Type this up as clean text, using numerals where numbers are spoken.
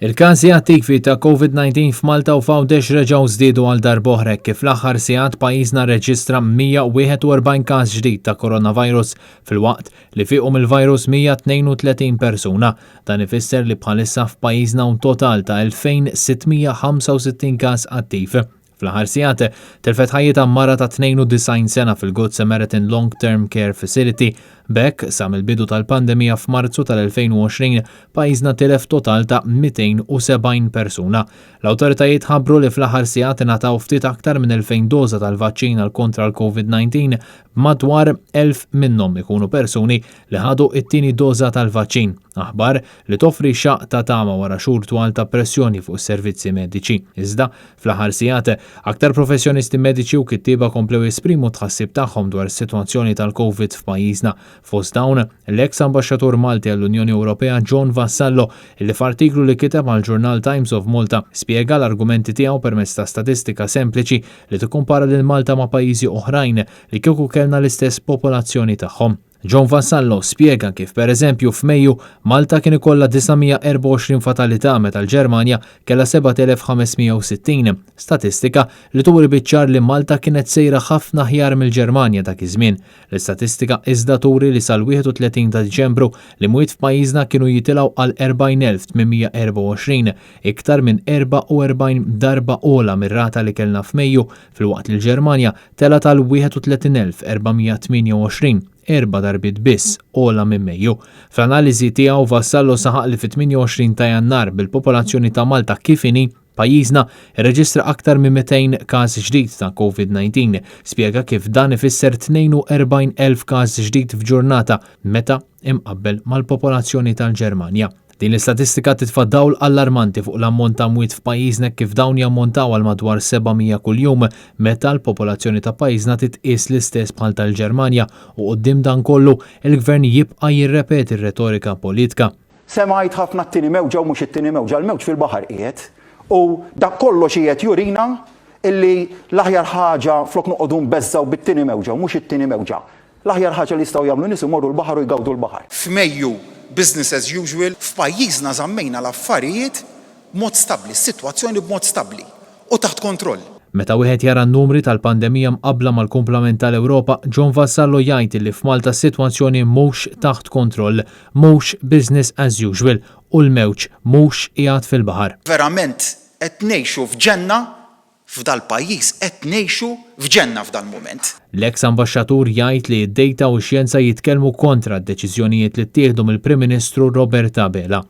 Il-każi attivi ta' COVID-19 f'Malta u f'Għawdex reġgħu żdiedu għal darb'oħra hekk kif fl-aħħar sigħat pajjiżna rreġistra 141 każ ġdid ta' coronavirus filwaqt li fiequ mill-virus 132 persuna. Dan ifisser li bħalissa f'pajjiżna hawn total ta' 2665 każ attiv. Fl-aħħar sigħat, tilfet ħajjitha mara ta' 92 sena fil-Good Samaritan Long Term Care Facility. B'hekk, sa mill-bidu tal-pandemija f'Marzu tal-2020, pajjiżna tilef total ta' 270 persuna. L-awtoritajiet ħabbru li fl-aħħar sigħat ingħataw ftit aktar minn 2000 doża tal-vaċċin għal kontra l-COVID-19, b'madwar 1000 minnhom ikunu persuni li ħadu t-tieni doża tal-vaċċin. Aħbar li toffri xaqq ta' tama wara xhur twal ta' pressjoni fuq is-servizzi mediċi. Iżda, fl-aħħar sigħat, aktar professjonisti mediċi u kittieba komplew jesprimu t-tħassib tagħhom dwar is-sitwazzjoni tal-Covid f'pajjiżna. Fost dawn, l-eks Ambaxxatur Malti għall-Unjoni Ewropea John Vassallo, illi f'artiklu li kiteb għall-ġurnal Times of Malta spjega l-argumenti tiegħu permezz ta' statistika sempliċi li tikkumpara lil Malta ma' pajjiżi oħrajn li kieku kellna l-istess popolazzjoni tagħhom. John Vassallo spjega kif pereżempju f'Mejju Malta kien ikollha 924 fatalità meta l-Ġermanja kellha 7,560, statistika li turi biċ-ċar li Malta kienet sejra ħafna aħjar mill-Ġermanja dak iż-żmien. L-istatistika iżda turi li sal-31 ta' Diċembru l-imwiet f'pajjiżna kienu jitilgħu għal 40,824, iktar minn 44 darba ogħla mir-rata li kellna f'Mejju filwaqt li l-Ġermanja telgħet għal 31,428, erba' darbiet biss ogħla minn Mejju. Fl-analiżi tiegħu Vassallo saħaq li fit-28 ta' Jannar bil-popolazzjoni ta' Malta kif inhi, pajjiżna rreġistra aktar minn 200 każ ġdid ta' Covid-19. Spjega kif dan ifisser 42,000 każ ġdid f'ġurnata meta imqabbel mal-popolazzjoni tal-Ġermanja. Din l-istatistika titfa' dawl allarmanti fuq l-ammont ta' mwiet f'pajjiżna hekk kif dawn jammontaw għal madwar 700 kuljum meta l-popolazzjoni ta' pajjiżna titqies l-istess bħal tal-Ġermanja u quddiem dan kollu, il-Gvern jibqa' jirrepeti r-retorika politka. Semgħajt ħafna t-tieni mewġa u mhux it-tieni mewġa, l-mewġ fil-baħar qiegħed u dak kollox qiegħed jurina illi l-aħjar ħaġa flok noqogħdu nbeżżgħu bit-tieni mewġa u mhux it-tieni mewġa. L-aħjar ħaġa li jistgħu jagħmlu n-nies imorru l-baħar u jgawdu l-baħar. F'Mejju business as usual, f'pajjiżna żammejna l-affarijiet b'mod stabbli, s-sitwazzjoni b'mod stabbli u taħt kontroll. Meta wieħed jara n-numri tal-pandemija mqabbla mal-kumplament tal-Ewropa, John Vassallo jgħid illi f'Malta s-sitwazzjoni mhux taħt kontroll, mhux business as usual u l-mewġ mhux qiegħed fil-baħar. Verament qed ngħixu f'ġenna F'dal-pajjiż qed ngħixu f'ġenna f'dal-mument. L-eks ambaxxatur jgħid li d-dejta u x-xjenza jitkellmu kontra d-deċiżjonijiet li ttieħdu mill-Prim Ministru Robert Abela.